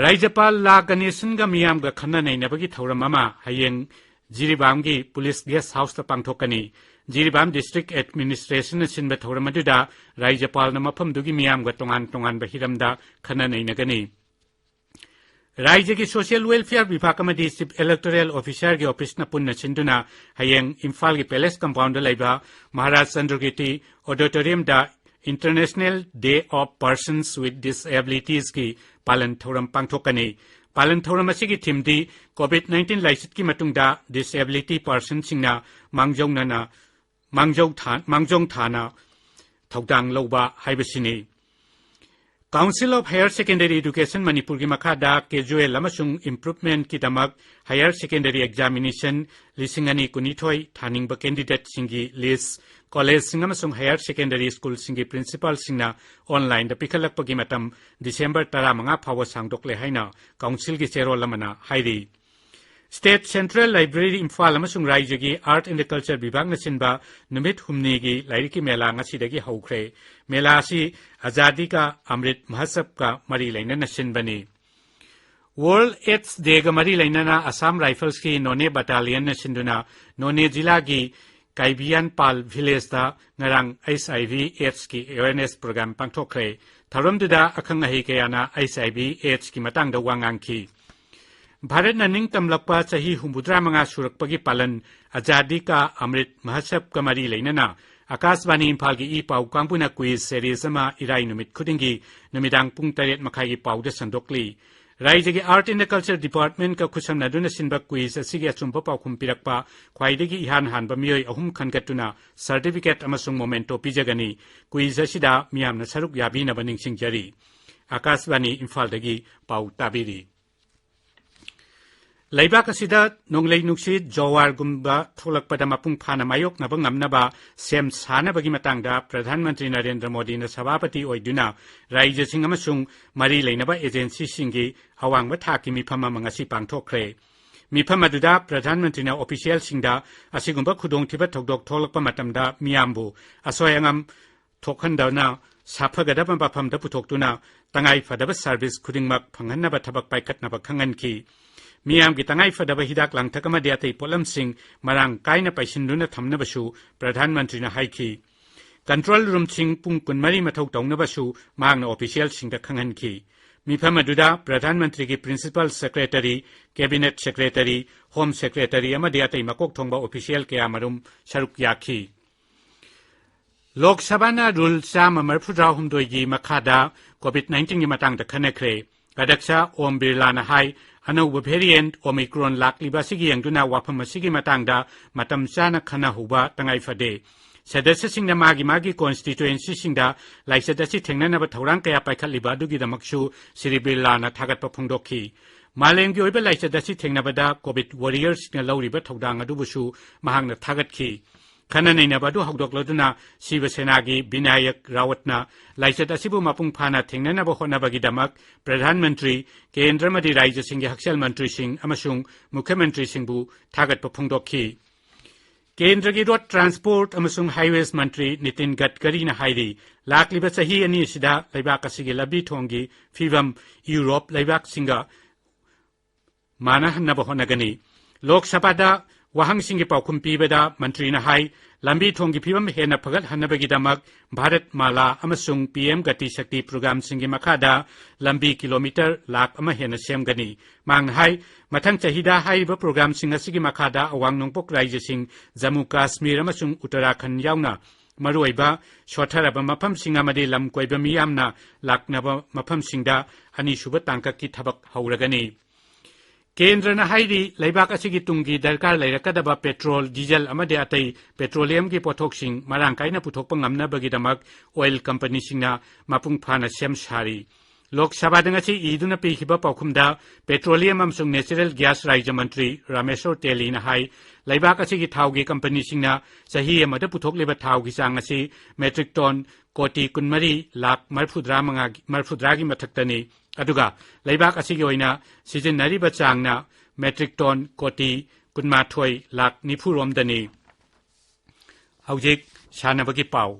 ꯔꯥꯖ꯭ꯌꯄꯥꯜ ꯂꯥ ꯒꯅꯦꯁꯟꯒ ꯃꯤꯌꯥꯝꯒ ꯈꯟꯅ ꯅꯩꯅꯕꯒꯤ ꯊꯧꯔꯝ ꯑꯃ ꯍꯌꯦꯡ ꯖꯤꯔꯤꯕꯥꯝꯒꯤ ꯄꯨꯂꯤꯁ ꯒꯦꯁ ꯍꯥꯎꯁꯇ ꯄꯥꯡꯊꯣꯛꯀꯅꯤ꯫ ꯖꯤꯔꯤꯕꯥꯝ ꯗꯤꯁꯇ꯭ꯔꯤꯛ ꯑꯦꯗꯃꯤꯅꯤꯁꯇ꯭ꯔꯦꯁꯟꯅ ꯁꯤꯟꯕ ꯊꯧꯔꯝ ꯑꯗꯨꯗ ꯔꯥꯖ꯭ꯌꯄꯥꯜꯅ ꯃꯐꯝꯗꯨꯒꯤ ꯃꯤꯌꯥꯝꯒ ꯇꯣꯉꯥꯟ ꯇꯣꯉꯥꯟꯕ ꯍꯤꯔꯝꯗ ꯈꯟꯅ ꯅꯩꯅꯒꯅꯤ꯫ ꯔꯥꯖ꯭ꯌꯒꯤ ꯁꯣꯁꯤꯌꯦꯜ ꯋꯦꯜꯐꯤꯌꯔ ꯕꯤꯚꯥꯒ ꯑꯃꯗꯤ ꯆꯤꯐ ꯏꯂꯦꯛꯇꯣꯔꯦꯜ ꯑꯣꯐꯤꯁꯥꯔꯒꯤ ꯑꯣꯐꯤꯁꯅ ꯄꯨꯟꯅ ꯁꯤꯟꯗꯨꯅ ꯍꯌꯦꯡ ꯏꯝꯐꯥꯜꯒꯤ ꯄꯦꯂꯦꯁ ꯀꯝꯄꯥꯎꯟꯗ ꯂꯩꯕ Maharaj ꯆꯟꯗ꯭ꯔꯒꯤꯇꯤ ꯑꯣꯗꯤꯇꯣꯔꯤꯌꯝꯗ International Day of Persons with Disabilitiesꯀꯤ ꯄꯥꯂꯟ ꯊꯧꯔꯝ ꯄꯥꯡꯊꯣꯛꯀꯅꯤ꯫ ꯄꯥꯂꯟ ꯊꯧꯔꯝ ꯑꯁꯤꯒꯤ ꯊꯤꯝꯗꯤ ꯀꯣꯚꯤꯗ ꯅꯥꯏꯟꯇꯤꯟ ꯂꯥꯏꯆꯠꯀꯤ ꯃꯇꯨꯡꯗ ꯗꯤꯁꯑꯦꯕꯤꯂꯤꯇꯤ ꯄꯥꯔꯁꯟꯁꯤꯡꯅ ꯃꯥꯡꯖꯧꯅꯅ, ꯃꯥꯡꯖꯧ ꯊꯥ-, ꯃꯥꯡꯖꯧ ꯊꯥꯅ ꯊꯧꯗꯥꯡ ꯂꯧꯕ ꯍꯥꯏꯕꯁꯤꯅꯤ꯫ Council of Higher Secondary Education ꯃꯅꯤꯄꯨꯔꯒꯤ ꯃꯈꯥꯗ casual ꯑꯃꯁꯨꯡ improvementꯀꯤꯗꯃꯛ higher secondary examination ꯂꯤꯁꯤꯡ ꯑꯅꯤ ꯀꯨꯟꯅꯤꯊꯣꯏ ꯊꯥꯅꯤꯡꯕ candidateꯁꯤꯡꯒꯤ list ꯀꯣꯂꯦꯖꯁꯤꯡ ꯑꯃꯁꯨꯡ higher secondary schoolꯁꯤꯡꯒꯤ principalꯁꯤꯡꯅ onlineꯗ ꯄꯤꯈꯠꯂꯛꯄꯒꯤ ꯃꯇꯝ December ꯇꯔꯥꯃꯉꯥ ꯐꯥꯎꯕ ꯁꯥꯡꯗꯣꯛꯂꯦ ꯍꯥꯏꯅ councilꯒꯤ ꯆꯦꯔꯣꯜ ꯑꯃꯅ ꯍꯥꯏꯔꯤ꯫ State Central Library ꯏꯝꯐꯥꯜ ꯑꯃꯁꯨꯡ ꯔꯥꯏꯖ꯭ꯌꯒꯤ Art and Culture ꯕꯤꯚꯥꯒꯅ ꯁꯤꯟꯕ ꯅꯨꯃꯤꯠ ꯍꯨꯝꯅꯤꯒꯤ ꯂꯥꯏꯔꯤꯛꯀꯤ ꯃꯦꯂꯥ ꯉꯁꯤꯗꯒꯤ ꯍꯧꯈ꯭ꯔꯦ꯫ ꯃꯦꯂꯥ ꯑꯁꯤ ꯑꯖꯥꯗꯤ ꯀꯥ ꯑꯃ꯭ꯔꯤꯠ ꯃꯍꯣꯠꯁꯕꯀ ꯃꯔꯤ ꯂꯩꯅꯅ ꯁꯤꯟꯕꯅꯤ꯫ World AIDS Dayꯒ ꯃꯔꯤ ꯂꯩꯅꯅ Assam Riflesꯀꯤ ꯅꯣꯅꯦ battalionꯅ ꯁꯤꯟꯗꯨꯅ ꯅꯣꯅꯦ ꯖꯤꯂꯥꯒꯤ ꯀꯥꯏꯕꯤꯌꯥꯟꯄꯥꯜ villageꯇ ꯉꯔꯥꯡ HIV AIDSꯀꯤ awareness program ꯄꯥꯡꯊꯣꯛꯈ꯭ꯔꯦ꯫ ꯊꯧꯔꯝꯗꯨꯗ ꯑꯈꯪ ꯑꯍꯩ ꯀꯌꯥꯅ HIV AIDSꯀꯤ ꯃꯇꯥꯡꯗ ꯋꯥ ꯉꯥꯡꯈꯤ꯫ ꯚꯥꯔꯠꯅ ꯅꯤꯡꯇꯝꯂꯛꯄ ꯆꯍꯤ ꯍꯨꯝꯐꯨꯇꯔꯥ ꯃꯉꯥ ꯁꯨꯔꯛꯄꯒꯤ ꯄꯥꯂꯟ ꯑꯖꯥꯗꯤ ꯀꯥ ꯑꯃ꯭ꯔꯤꯠ ꯃꯍꯣꯠꯁꯕꯀ ꯃꯔꯤ ꯂꯩꯅꯅ ꯑꯀꯥꯁꯕꯥꯅꯤ ꯏꯝꯐꯥꯜꯒꯤ ꯏ ꯄꯥꯎ ꯀꯥꯡꯕꯨꯅ quiz series ꯑꯃ ꯏꯔꯥꯏ ꯅꯨꯃꯤꯠ ꯈꯨꯗꯤꯡꯒꯤ ꯅꯨꯃꯤꯗꯥꯡ ꯄꯨꯡ ꯇꯔꯦꯠ ꯃꯈꯥꯏꯒꯤ ꯄꯥꯎꯗ ꯁꯟꯗꯣꯛꯂꯤ꯫ ꯔꯥꯏꯖ꯭ꯌꯒꯤ Art and Culture Departmentꯀ ꯈꯨꯠꯁꯝꯅꯗꯨꯅ ꯁꯤꯟꯕ quiz ꯑꯁꯤꯒꯤ ꯑꯆꯨꯝꯕ ꯄꯥꯎꯈꯨꯝ ꯄꯤꯔꯛꯄ ꯈ꯭ꯋꯥꯏꯗꯒꯤ ꯏꯍꯥꯟ ꯍꯥꯟꯕ ꯃꯤꯑꯣꯏ ꯑꯍꯨꯝ ꯈꯟꯒꯠꯇꯨꯅ certificate ꯑꯃꯁꯨꯡ memento ꯄꯤꯖꯒꯅꯤ꯫ Quiz ꯑꯁꯤꯗ ꯃꯤꯌꯥꯝꯅ ꯁꯔꯨꯛ ꯌꯥꯕꯤꯅꯕ ꯅꯤꯡꯁꯤꯡꯖꯔꯤ꯫ ꯑꯀꯥꯁꯕꯥꯅꯤ ꯏꯝꯐꯥꯜꯗꯒꯤ ꯄꯥꯎ ꯇꯥꯕꯤꯔꯤ꯫ ꯂꯩꯕꯥꯛ ꯑꯁꯤꯗ ꯅꯣꯡꯂꯩ ꯅꯨꯡꯁꯤꯠ, ꯖꯣꯋꯥꯔꯒꯨꯝꯕ ꯊꯣꯛꯂꯛꯄꯗ ꯃꯄꯨꯡ ꯐꯥꯅ ꯃꯥꯌꯣꯛꯅꯕ ꯉꯝꯅꯕ ꯁꯦꯝ ꯁꯥꯅꯕꯒꯤ ꯃꯇꯥꯡꯗ ꯄ꯭ꯔꯙꯥꯟ ꯃꯟꯇ꯭ꯔꯤ ꯅꯔꯦꯟꯗ꯭ꯔ ꯃꯣꯗꯤꯅ ꯁꯚꯥꯄꯇꯤ ꯑꯣꯏꯗꯨꯅ ꯔꯥꯏꯖ꯭ꯌꯁꯤꯡ ꯑꯃꯁꯨꯡ ꯃꯔꯤ ꯂꯩꯅꯕ ꯑꯦꯖꯦꯟꯁꯤꯁꯤꯡꯒꯤ ꯑꯋꯥꯡꯕ ꯊꯥꯛꯀꯤ ꯃꯤꯐꯝ ꯑꯃ ꯉꯁꯤ ꯄꯥꯡꯊꯣꯛꯈ꯭ꯔꯦ꯫ ꯃꯤꯐꯝ ꯑꯗꯨꯗ ꯄ꯭ꯔꯙꯥꯟ ꯃꯟꯇ꯭ꯔꯤꯅ ꯑꯣꯐꯤꯁꯤꯌꯦꯜꯁꯤꯡꯗ ꯑꯁꯤꯒꯨꯝꯕ ꯈꯨꯗꯣꯡꯊꯤꯕ ꯊꯧꯗꯣꯛ ꯊꯣꯛꯂꯛꯄ ꯃꯇꯝꯗ ꯃꯤꯌꯥꯝꯕꯨ ꯑꯁꯣꯏ ꯑꯉꯥꯝ ꯊꯣꯛꯍꯟꯗꯅ ꯁꯥꯐꯒꯗꯕ ꯃꯐꯝꯗ ꯄꯨꯊꯣꯛꯇꯨꯅ ꯇꯉꯥꯏ ꯐꯗꯕ ꯁꯔꯚꯤꯁ ꯈꯨꯗꯤꯡꯃꯛ ꯐꯪꯍꯟꯅꯕ ꯊꯕꯛ ꯄꯥꯏꯈꯠꯅꯕ ꯈꯪꯍꯟꯈꯤ꯫ ꯃꯤꯌꯥꯝꯒꯤ ꯇꯉꯥꯏ ꯐꯗꯕ ꯍꯤꯗꯥꯛ ꯂꯥꯡꯊꯛ ꯑꯃꯗꯤ ꯑꯇꯩ ꯄꯣꯠꯂꯝꯁꯤꯡ ꯃꯔꯥꯡ ꯀꯥꯏꯅ ꯄꯩꯁꯤꯟꯗꯨꯅ ꯊꯝꯅꯕꯁꯨ ꯄ꯭ꯔꯙꯥꯟ ꯃꯟꯇ꯭ꯔꯤꯅ ꯍꯥꯏꯈꯤ꯫ ꯀꯟꯇ꯭ꯔꯣꯜ ꯔꯨꯝꯁꯤꯡ ꯄꯨꯡ ꯀꯨꯟꯃꯔꯤ ꯃꯊꯧ ꯇꯧꯅꯕꯁꯨ ꯃꯍꯥꯛꯅ ꯑꯣꯐꯤꯁꯤꯌꯦꯜꯁꯤꯡꯗ ꯈꯪꯍꯟꯈꯤ꯫ ꯃꯤꯐꯝ ꯑꯗꯨꯗ ꯄ꯭ꯔꯙꯥꯟ ꯃꯟꯇ꯭ꯔꯤꯒꯤ principal secretary, cabinet secretary, home secretary ꯑꯃꯗꯤ ꯑꯇꯩ ꯃꯀꯣꯛ ꯊꯣꯡꯕ ꯑꯣꯐꯤꯁꯤꯌꯦꯜ ꯀꯌꯥꯃꯔꯨꯝ ꯁꯔꯨꯛ ꯌꯥꯈꯤ꯫ ꯂꯣꯛ ꯁꯚꯥꯅ ꯔꯨꯜ ꯆꯥꯝꯃ ꯃꯔꯤꯐꯨꯇꯔꯥꯍꯨꯝꯗꯣꯏꯒꯤ ꯃꯈꯥꯗ ꯀꯣꯚꯤꯗ ꯅꯥꯏꯟꯇꯤꯟꯒꯤ ꯃꯇꯥꯡꯗ ꯈꯟꯅꯈ꯭ꯔꯦ꯫ ꯑꯗ꯭ꯌꯛꯁ ꯑꯣꯝ ꯕꯤꯔꯂꯥꯅ ꯍꯥꯏ, ꯑꯅꯧꯕ ꯚꯦꯔꯤꯌꯦꯟꯠ ꯑꯣꯃꯤꯀ꯭ꯔꯣꯟ ꯂꯥꯛꯂꯤꯕ ꯑꯁꯤꯒꯤ ꯌꯦꯡꯗꯨꯅ ꯋꯥꯐꯝ ꯑꯁꯤꯒꯤ ꯃꯇꯥꯡꯗ ꯃꯇꯝ ꯆꯥꯅ ꯈꯟꯅꯍꯧꯕ ꯇꯉꯥꯏ ꯐꯗꯦ꯫ ꯁꯗꯁ꯭ꯌꯁꯤꯡꯅ ꯃꯥꯒꯤ ꯃꯥꯒꯤ ꯀꯣꯟꯁꯇꯤꯇ꯭ꯋꯨꯌꯦꯟꯁꯤꯁꯤꯡꯗ ꯂꯥꯏꯆꯠ ꯑꯁꯤ ꯊꯦꯡꯅꯅꯕ ꯊꯧꯔꯥꯡ ꯀꯌꯥ ꯄꯥꯏꯈꯠꯂꯤꯕ ꯑꯗꯨꯒꯤꯗꯃꯛꯁꯨ ꯁ꯭ꯔꯤ ꯕꯤꯔꯂꯥꯅ ꯊꯥꯒꯠꯄ ꯐꯣꯡꯗꯣꯛꯈꯤ꯫ ꯃꯥꯂꯦꯝꯒꯤ ꯑꯣꯏꯕ ꯂꯥꯏꯆꯠ ꯑꯁꯤ ꯊꯦꯡꯅꯕꯗ ꯀꯣꯚꯤꯗ ꯋꯥꯔꯤꯌꯔꯁꯤꯡꯅ ꯂꯧꯔꯤꯕ ꯊꯧꯗꯥꯡ ꯑꯗꯨꯕꯨꯁꯨ ꯃꯍꯥꯛꯅ ꯊꯥꯒꯠꯈꯤ꯫ ꯈꯟꯅ ꯅꯩꯅꯕ ꯑꯗꯨ ꯍꯧꯗꯣꯛꯂꯗꯨꯅ ꯁꯤꯕ ꯁꯦꯅꯥꯒꯤ ꯕꯤꯅꯥꯌꯛ ꯔꯥꯋꯠꯅ ꯂꯥꯏꯆꯠ ꯑꯁꯤꯕꯨ ꯃꯄꯨꯡ ꯐꯥꯅ ꯊꯦꯡꯅꯅꯕ ꯍꯣꯠꯅꯕꯒꯤꯗꯃꯛ ꯄ꯭ꯔꯙꯥꯟ ꯃꯟꯇ꯭ꯔꯤ, ꯀꯦꯟꯗ꯭ꯔ ꯑꯃꯗꯤ ꯔꯥꯏꯖ꯭ꯌꯁꯤꯡꯒꯤ ꯍꯛꯁꯦꯜ ꯃꯟꯇ꯭ꯔꯤꯁꯤꯡ ꯑꯃꯁꯨꯡ ꯃꯨꯈ꯭ꯌ ꯃꯟꯇ꯭ꯔꯤꯁꯤꯡꯕꯨ ꯊꯥꯒꯠꯄ ꯐꯣꯡꯗꯣꯛꯈꯤ꯫ ꯀꯦꯟꯗ꯭ꯔꯒꯤ ꯔꯣꯗ ꯇ꯭ꯔꯥꯟꯁꯄꯣꯔꯠ ꯑꯃꯁꯨꯡ ꯍꯥꯏꯋꯦꯁ ꯃꯟꯇ꯭ꯔꯤ ꯅꯤꯇꯤꯟ ꯒꯗꯀꯔꯤꯅ ꯍꯥꯏꯔꯤ, ꯂꯥꯛꯂꯤꯕ ꯆꯍꯤ ꯑꯅꯤ ꯑꯁꯤꯗ ꯂꯩꯕꯥꯛ ꯑꯁꯤꯒꯤ ꯂꯝꯕꯤ ꯊꯣꯡꯒꯤ ꯐꯤꯕꯝ ꯌꯨꯔꯣꯞ ꯂꯩꯕꯥꯛꯁꯤꯡꯒ ꯃꯥꯟꯅꯍꯟꯅꯕ ꯍꯣꯠꯅꯒꯅꯤ꯫ ꯂꯣꯛ ꯁꯚꯥꯗ ꯋꯥꯍꯪꯁꯤꯡꯒꯤ ꯄꯥꯎꯈꯨꯝ ꯄꯤꯕꯗ ꯃꯟꯇ꯭ꯔꯤꯅ ꯍꯥꯏ, ꯂꯝꯕꯤ ꯊꯣꯡꯒꯤ ꯐꯤꯕꯝ ꯍꯦꯟꯅ ꯐꯒꯠꯍꯟꯅꯕꯒꯤꯗꯃꯛ ꯚꯥꯔꯠ ꯃꯥꯂꯥ ꯑꯃꯁꯨꯡ ꯄꯤ ꯑꯦꯝ ꯒꯇꯤ ꯁꯛꯇꯤ ꯄ꯭ꯔꯣꯒ꯭ꯔꯥꯝꯁꯤꯡꯒꯤ ꯃꯈꯥꯗ ꯂꯝꯕꯤ ꯀꯤꯂꯣꯃꯤꯇꯔ ꯂꯥꯈ ꯑꯃ ꯍꯦꯟꯅ ꯁꯦꯝꯒꯅꯤ꯫ ꯃꯍꯥꯛꯅ ꯍꯥꯏ, ꯃꯊꯪ ꯆꯍꯤꯗ ꯍꯥꯏꯔꯤꯕ ꯄ꯭ꯔꯣꯒ꯭ꯔꯥꯝꯁꯤꯡ ꯑꯁꯤꯒꯤ ꯃꯈꯥꯗ ꯑꯋꯥꯡ ꯅꯣꯡꯄꯣꯛ ꯔꯥꯏꯖ꯭ꯌꯁꯤꯡ ꯖꯝꯃꯨ ꯀꯥꯁꯃꯤꯔ ꯑꯃꯁꯨꯡ ꯎꯠꯇꯔꯥꯈꯟꯗ ꯌꯥꯎꯅ ꯃꯔꯨꯑꯣꯏꯕ ꯁꯣꯠꯊꯔꯕ ꯃꯐꯝꯁꯤꯡ ꯑꯃꯗꯤ ꯂꯝ ꯀꯣꯏꯕ ꯃꯤꯌꯥꯝꯅ ꯂꯥꯛꯅꯕ ꯃꯐꯝꯁꯤꯡꯗ ꯑꯅꯤꯁꯨꯕ ꯇꯥꯡꯀꯛꯀꯤ ꯊꯕꯛ ꯍꯧꯔꯒꯅꯤ꯫ ꯀꯦꯟꯗ꯭ꯔꯅ ꯍꯥꯏꯔꯤ, ꯂꯩꯕꯥꯛ ꯑꯁꯤꯒꯤ ꯇꯨꯡꯒꯤ ꯗꯔꯀꯥꯔ ꯂꯩꯔꯛꯀꯗꯕ ꯄꯦꯇ꯭ꯔꯣꯜ, ꯗꯤꯖꯜ ꯑꯃꯗꯤ ꯑꯇꯩ ꯄꯦꯇ꯭ꯔꯣꯂꯤꯌꯝꯒꯤ ꯄꯣꯠꯊꯣꯛꯁꯤꯡ ꯃꯔꯥꯡ ꯀꯥꯏꯅ ꯄꯨꯊꯣꯛꯄ ꯉꯝꯅꯕꯒꯤꯗꯃꯛ ꯑꯣꯏꯜ ꯀꯝꯄꯅꯤꯁꯤꯡꯅ ꯃꯄꯨꯡ ꯐꯥꯅ ꯁꯦꯝ ꯁꯥꯔꯤ꯫ ꯂꯣꯛ ꯁꯚꯥꯗ ꯉꯁꯤ ꯏꯗꯨꯅ ꯄꯤꯈꯤꯕ ꯄꯥꯎꯈꯨꯝꯗ ꯄꯦꯇ꯭ꯔꯣꯂꯤꯌꯝ ꯑꯃꯁꯨꯡ ꯅꯦꯆꯔꯦꯜ ꯒ꯭ꯌꯥꯁ ꯔꯥꯖ꯭ꯌ ꯃꯟꯇ꯭ꯔꯤ ꯔꯥꯃꯦꯁꯣꯔ ꯇꯦꯂꯤꯅ ꯍꯥꯏ, ꯂꯩꯕꯥꯛ ꯑꯁꯤꯒꯤ ꯊꯥꯎꯒꯤ ꯀꯝꯄꯅꯤꯁꯤꯡꯅ ꯆꯍꯤ ꯑꯃꯗ ꯄꯨꯊꯣꯛꯂꯤꯕ ꯊꯥꯎꯒꯤ ꯆꯥꯡ ꯑꯁꯤ ꯃꯦꯇ꯭ꯔꯤꯛ ꯇꯣꯟ ꯀꯣꯇꯤ ꯀꯨꯟꯃꯔꯤ ꯂꯥꯈ ꯃꯔꯤꯐꯨꯇꯔꯥ ꯃꯉꯥ, ꯃꯔꯤꯐꯨꯇꯔꯥꯒꯤ ꯃꯊꯛꯇꯅꯤ꯫ ꯑꯗꯨꯒ ꯂꯩꯕꯥꯛ ꯑꯁꯤꯒꯤ ꯑꯣꯏꯅ ꯁꯤꯖꯤꯟꯅꯔꯤꯕ ꯆꯥꯡꯅ ꯃꯦꯇ꯭ꯔꯤꯛ ꯇꯣꯟ ꯀꯣꯇꯤ ꯀꯨꯟꯃꯥꯊꯣꯏ ꯂꯥꯈ ꯅꯤꯐꯨ ꯔꯣꯝꯗꯅꯤ꯫ ꯍꯧꯖꯤꯛ ꯁꯥꯟꯅꯕꯒꯤ ꯄꯥꯎ꯫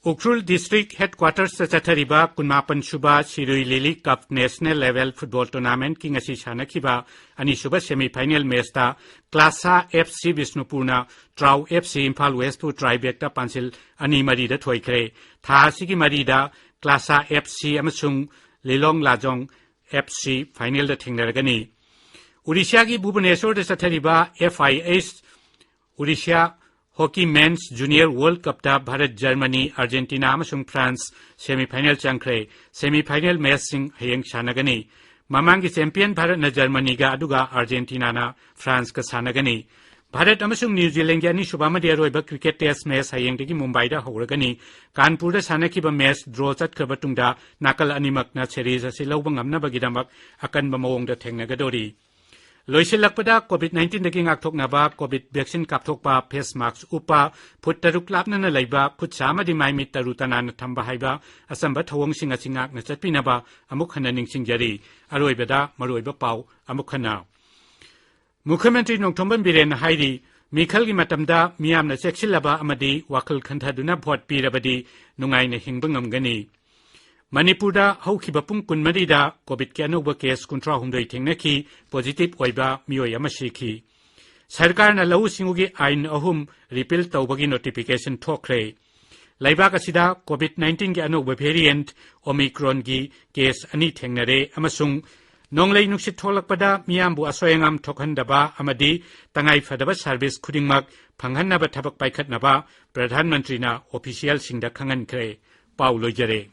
ꯎꯈ꯭ꯔꯨꯜ ꯗꯤꯁꯇ꯭ꯔꯤꯛ ꯍꯦꯗꯀ꯭ꯋꯥꯇꯔꯁꯇ ꯆꯠꯊꯔꯤꯕ ꯀꯨꯟꯃꯥꯄꯟ ꯁꯨꯕ ꯁꯤꯔꯨꯏ ꯂꯤꯂꯤ ꯀꯞ ꯅꯦꯁꯅꯦꯜ ꯂꯦꯚꯦꯜ ꯐꯨꯠꯕꯣꯜ ꯇꯣꯔꯅꯥꯃꯦꯟꯠꯀꯤ ꯉꯁꯤ ꯁꯥꯟꯅꯈꯤꯕ ꯑꯅꯤꯁꯨꯕ semi final ꯃꯦꯆꯇ ꯀ꯭ꯂꯥꯁꯥ F C ꯕꯤꯁꯅꯨꯄꯨꯔꯅ ꯇ꯭ꯔꯥꯎ F C Imphal ꯋꯦꯁꯄꯨ ꯇ꯭ꯔꯥꯏꯕꯦꯛꯇ ꯄꯥꯟꯁꯤꯜ ꯑꯅꯤ ꯃꯔꯤꯗ ꯊꯣꯏꯈ꯭ꯔꯦ꯫ ꯊꯥ ꯑꯁꯤꯒꯤ ꯃꯔꯤꯗ ꯀ꯭ꯂꯥꯁꯥ ꯑꯦꯐ ꯁꯤ ꯑꯃꯁꯨꯡ ꯂꯤꯂꯣꯡ ꯂꯥꯖꯣꯡ ꯑꯦꯐ ꯁꯤ ꯐꯥꯏꯅꯦꯜꯗ ꯊꯦꯡꯅꯔꯒꯅꯤ꯫ ꯎꯔꯤꯁ꯭ꯌꯥꯒꯤ ꯚꯨꯕꯅꯦꯁꯣꯔꯗ ꯆꯠꯊꯔꯤꯕ ꯑꯦꯐ ꯑꯥꯏ ꯑꯦꯁ ꯎꯔꯤꯁ꯭ꯌꯥ ꯍꯣꯀꯤ ꯃꯦꯟꯁ ꯖꯨꯅꯤꯌꯔ ꯋꯥꯔꯜꯗ ꯀꯞꯇ ꯚꯥꯔꯠ, ꯖꯔꯃꯅꯤ, ꯑꯥꯔꯖꯦꯟꯇꯤꯅꯥ ꯑꯃꯁꯨꯡ ꯐ꯭ꯔꯥꯟꯁ ꯁꯦꯃꯤ ꯐꯥꯏꯅꯦꯜ ꯆꯪꯈ꯭ꯔꯦ꯫ ꯁꯦꯃꯤ ꯐꯥꯏꯅꯦꯜ ꯃꯦꯆꯁꯤꯡ ꯍꯌꯦꯡ ꯁꯥꯟꯅꯒꯅꯤ꯫ ꯃꯃꯥꯡꯒꯤ ꯆꯦꯝꯄꯤꯌꯟ ꯚꯥꯔꯠꯅ ꯖꯔꯃꯅꯤꯒ, ꯑꯗꯨꯒ ꯑꯥꯔꯖꯦꯟꯇꯤꯅꯥꯅ ꯐ꯭ꯔꯥꯟꯁꯀ ꯁꯥꯟꯅꯒꯅꯤ꯫ ꯚꯥꯔꯠ ꯑꯃꯁꯨꯡ ꯅ꯭ꯌꯨ ꯖꯤꯂꯦꯟꯗꯒꯤ ꯑꯅꯤꯁꯨꯕ ꯑꯃꯗꯤ ꯑꯔꯣꯏꯕ ꯀ꯭ꯔꯤꯀꯦꯠ ꯇꯦꯁ ꯃꯦꯆ ꯍꯌꯦꯡꯗꯒꯤ ꯃꯨꯝꯕꯥꯏꯗ ꯍꯧꯔꯒꯅꯤ꯫ ꯀꯥꯟꯄꯨꯔꯗ ꯁꯥꯟꯅꯈꯤꯕ ꯃꯦꯆ ꯗ꯭ꯔꯣ ꯆꯠꯈ꯭ꯔꯕ ꯇꯨꯡꯗ ꯅꯥꯀꯜ ꯑꯅꯤꯃꯛꯅ ꯁꯦꯔꯤꯖ ꯑꯁꯤ ꯂꯧꯕ ꯉꯝꯅꯕꯒꯤꯗꯃꯛ ꯑꯀꯟꯕ ꯃꯑꯣꯡꯗ ꯊꯦꯡꯅꯒꯗꯧꯔꯤ꯫ ꯂꯣꯏꯁꯤꯜꯂꯛꯄꯗ, ꯀꯣꯚꯤꯗ ꯅꯥꯏꯟꯇꯤꯟꯗꯒꯤ ꯉꯥꯛꯊꯣꯛꯅꯕ ꯀꯣꯚꯤꯗ ꯚꯦꯛꯁꯤꯟ ꯀꯥꯞꯊꯣꯛꯄ, ꯐꯦꯁ ꯃꯥꯛꯁ ꯎꯞꯄ, ꯐꯨꯠ ꯇꯔꯨꯛ ꯂꯥꯞꯅꯅ ꯂꯩꯕ, ꯈꯨꯠ ꯁꯥ ꯑꯃꯗꯤ ꯃꯥꯏ ꯃꯤꯠ ꯇꯔꯨ ꯇꯅꯥꯟꯅ ꯊꯝꯕ ꯍꯥꯏꯕ ꯑꯆꯝꯕ ꯊꯧꯑꯣꯡꯁꯤꯡ ꯑꯁꯤ ꯉꯥꯛꯅ ꯆꯠꯄꯤꯅꯕ ꯑꯃꯨꯛ ꯍꯟꯅ ꯅꯤꯡꯁꯤꯡꯖꯔꯤ꯫ ꯑꯔꯣꯏꯕꯗ ꯃꯔꯨꯑꯣꯏꯕ ꯄꯥꯎ ꯑꯃꯨꯛ ꯍꯟꯅ꯫ ꯃꯨꯈ꯭ꯌ ꯃꯟꯇ꯭ꯔꯤ ꯅꯣꯡꯊꯣꯝꯕꯝ ꯕꯤꯔꯦꯟꯅ ꯍꯥꯏꯔꯤ, ꯃꯤꯈꯜꯒꯤ ꯃꯇꯝꯗ ꯃꯤꯌꯥꯝꯅ ꯆꯦꯛꯁꯤꯜꯂꯕ ꯑꯃꯗꯤ ꯋꯥꯈꯜ ꯈꯟꯊꯗꯨꯅ ꯚꯣꯠ ꯄꯤꯔꯕꯗꯤ ꯅꯨꯡꯉꯥꯏꯅ ꯍꯤꯡꯕ ꯉꯝꯒꯅꯤ꯫ ꯃꯅꯤꯄꯨꯔꯗ ꯍꯧꯈꯤꯕ ꯄꯨꯡ ꯀꯨꯟꯃꯔꯤꯗ ꯀꯣꯚꯤꯗꯀꯤ ꯑꯅꯧꯕ ꯀꯦꯁ ꯀꯨꯟꯊ꯭ꯔꯥꯍꯨꯝꯗꯣꯏ ꯊꯦꯡꯅꯈꯤ, ꯄꯣꯖꯤꯇꯤꯚ ꯑꯣꯏꯕ ꯃꯤꯑꯣꯏ ꯑꯃ ꯁꯤꯈꯤ꯫ ꯁꯔꯀꯥꯔꯅ ꯂꯧꯎ ꯁꯤꯡꯎꯒꯤ ꯑꯥꯏꯟ ꯑꯍꯨꯝ ꯔꯤꯄꯤꯜ ꯇꯧꯕꯒꯤ ꯅꯣꯇꯤꯐꯤꯀꯦꯁꯟ ꯊꯣꯛꯈ꯭ꯔꯦ꯫ ꯂꯩꯕꯥꯛ ꯑꯁꯤꯗ ꯀꯣꯚꯤꯗ ꯅꯥꯏꯟꯇꯤꯟꯒꯤ ꯑꯅꯧꯕ ꯚꯦꯔꯤꯌꯦꯟꯠ ꯑꯣꯃꯤꯀ꯭ꯔꯣꯟꯒꯤ ꯀꯦꯁ ꯑꯅꯤ ꯊꯦꯡꯅꯔꯦ ꯑꯃꯁꯨꯡ ꯅꯣꯡꯂꯩ ꯅꯨꯡꯁꯤꯠ ꯊꯣꯛꯂꯛꯄꯗ ꯃꯤꯌꯥꯝꯕꯨ ꯑꯁꯣꯏ ꯑꯉꯥꯝ ꯊꯣꯛꯍꯟꯗꯕ ꯑꯃꯗꯤ ꯇꯉꯥꯏ ꯐꯗꯕ ꯁꯔꯚꯤꯁ ꯈꯨꯗꯤꯡꯃꯛ ꯐꯪꯍꯟꯅꯕ ꯊꯕꯛ ꯄꯥꯏꯈꯠꯅꯕ ꯄ꯭ꯔꯙꯥꯟ ꯃꯟꯇ꯭ꯔꯤꯅ ꯑꯣꯐꯤꯁꯤꯌꯦꯜꯁꯤꯡꯗ ꯈꯪꯍꯟꯈ꯭ꯔꯦ꯫ ꯄꯥꯎ ꯂꯣꯏꯖꯔꯦ꯫